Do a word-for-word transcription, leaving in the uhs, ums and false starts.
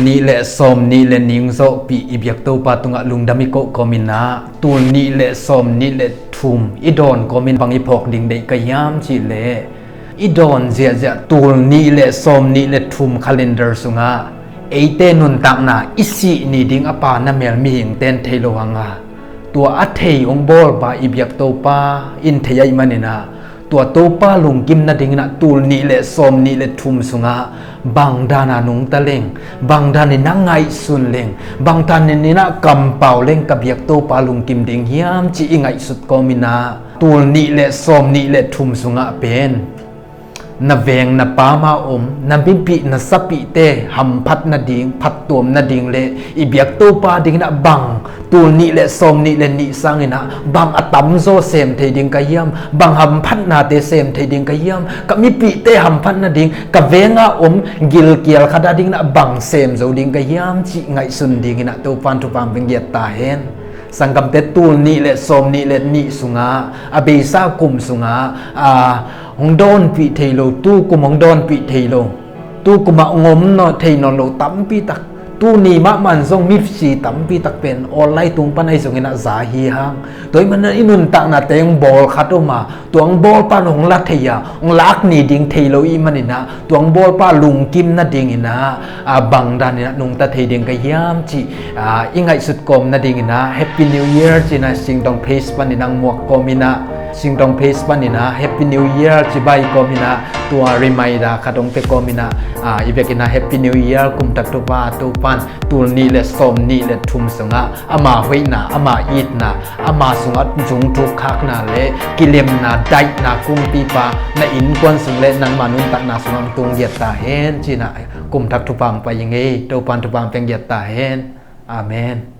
Nih le sawm nih le nih zawhpih i biak Topa tungah lungdam i koh kawm in ah, tul nih le sawm nih le thum i dawn kawm in bang i phawk ding deih ka hiam cih leh, i dawn ziahziah tul nih le sawm nih le thum calendar sungah eite nuntakna i sih ni ding a pa na mel mihingte in thei lo hang a, tua a thei hong bawlpa i biak Topa in thei ahih manin ah, tua Topa lungkim nadingin ah tul nih le sawm nih le thum sungah bang dan a nungta leng, bang dan in ah ngaihsun leng, bang dan in ah kampau leng ka biak Topa lungkim ding hiam cih i ngaihsut kawm in ah, tul nih le sawm nih le thum sungah pen na veng na pam a om na mipih na sapihte hamphat nading, phattuam nading le i biak Topa dingin ah bang tul nih le sawm nih le nih sangin ah bang a tamzaw sem thei ding ka hiam, bang hamphatnate sem thei ding ka hiam, ka mipihte hamphat nading, ka veng a om gilkial khat a dingin ah bang sem zo ding ka hiam cih ngaihsun dingin ah Topa in thupha hong pia ta hen. Sanggamte, tul nih le sawm nih le nih sungah, a beisa kum sungah, a, hong dawnpih thei lo, tu kum hong dawnpih thei lo, tu kum ah hong om nawn thei nawn lo tampi tak, tu ni mahmah in zong misi tampi tak pen online tung pan ahi zongin ah za hi hang. Tua ahih manin ah i nuntaknate hong bawl khat om a, tua hong bawlpa in hong la thei a, hong lak ni ding thei lo ahih manin ah, tua hong bawlpa lungkim nadingin ah, a, bang dan in ah nungta thei ding ka hiam cih, a, i ngaihsut kawm nadingin ah Happy New Year ci-in ah Singdong page panin ah hong muak kawm in ah, Singdong page panin ah Happy New Year ci bai kawm in ah, tua reminder khat hong pia kawm in ah, a, i biak in ah Happy New Year, kum thak thupha, Topa in tul nih le sawm nih le thum sungah ama hoihna, ama itna, ama sungah zungthuk khakna le kilemna, daihna kong pipa na innkuan sung le nangma nuntakna sungah hong tung giat ta hen ci-in ah kum thak thupha hong pia ing ei. Topa in thupha hong pia giat ta hen. Amen.